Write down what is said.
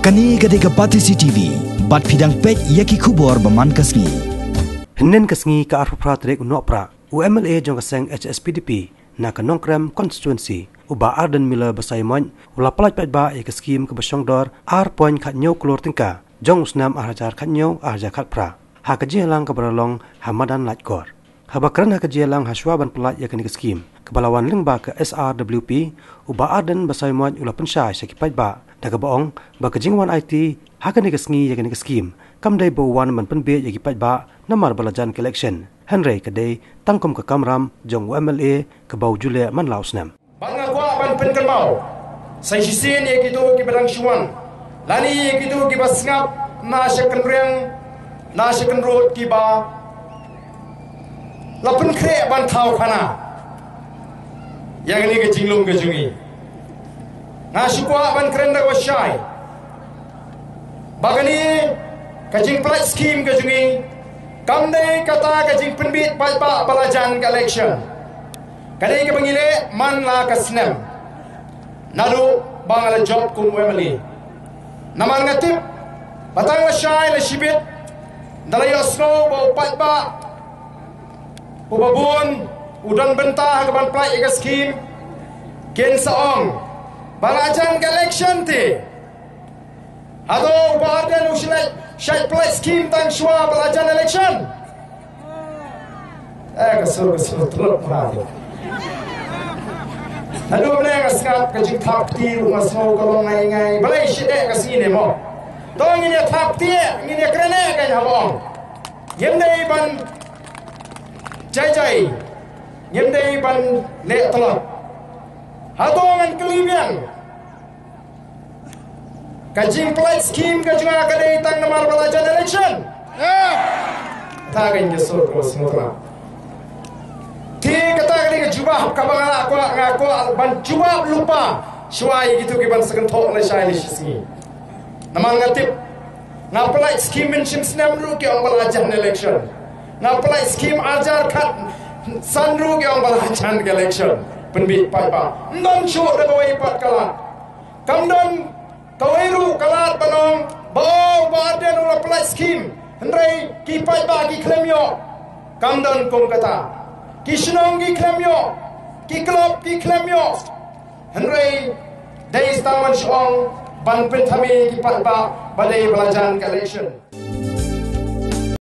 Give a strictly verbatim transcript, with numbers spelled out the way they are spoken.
Kane ka dei ka Batesi T V, bad phi dang peit ïa ki khubor ba man ka sngi. Hynnin ka sngi ka arphew phra tarik u Nohprah, u M L A jong ka seng H S P D P na ka Nongkrem constituency, u Bah Ardent Miller Basaiawmoit, u la pyllait paidbah ïa ka skhim kaba shongdor ar point khathynñiew klur tyngka jong u snem ar hajar khathynñiew ar hajar khatphra ha ka jingïalang kaba la long ha madan Laitkor. Haba kren ha ka jingïalang hashwa ban pyllait ïa kane ka skhim kaba la wan lyngba ka S R W P, u Bah Ardent Basaiawmoit u la pynshai sha ki paidbah da kaba ong ba ka jingwan aiti ha kane ka sngi ïa kane ka skhim kam dei ba u wan ban pynbiej ïa ki paidbah namar ba la jan ka election, hynrei ka dei tang kum ka kamram jong u M L A kaba u ju leh man la u snem. Bad nga kwah ban pynkynmaw sa shisien ïa kito kiba dang shu wan lane ïa kito kiba sngap na sha kynriang na sha kynrud kiba la pynkhreh ban thaw khana ïa kane ka jinglong ka jong ngi. Nga shu kwah ban kren da kaba shai ba kane ka jingpyllait skhim ka jong ngi kam dei kata ka jingpynbiej paidbah ba la jan ka election. Ka dei kaba ngi leh man la ka snem naduh ba nga la jop kum u M L A. Namar nga tip ba tang lashai lashibit da la ïohsngew ba u paidbah uba bun u don bynta ha kaban pyllait ïa ka skhim, kin sa ong ba la jan ka election te. Hato u Bah Ardent u shait, shait pyllait skhim tang shuwa ba la jan election? Eh, ka sur, ka sur, tlot pha. Haduh mynne nga sngap ka jingthap kti ruh nga sngew ka long ngai ngai. Balei shi dei ka sngi ne mo? To ngin ïa thap kti, ngin ïa kren eh, kan haba ong. Ngim dei ban jai jai. Ngim dei ban leh tlot. Hato ngan kylli biang. Ka jingpyllait skhim ka jong nga ka dei tang namar ba la jan election. Kata ka dei ka sur ko smutra. Te kata ka dei ka jubab kaba nga la kwah, nga kwah ban jubab lypa shuwa ïa kito kiban sa kynthoh lashai lashisngi. Namar nga tip nga pyllait skhim mynshem snem ruh ki ong ba la jan election. Nga pyllait skhim arjar khatsan ruh ki ong ba la jan election. Pynbiej paidbah. Ym don shuh da kawei pat ka lad. Kam don kawei ruh ka lad ban ong ba u Bah Ardent u la pyllait skhim, hynrei ki paidbah ki khlem ïoh. Kam don kum kata. Ki shnong ki khlem ïoh, ki club ki khlem ïoh. Hynrei dei tang ban shu ong ban pynthame ki paidbah ba dei ba la jan ka election.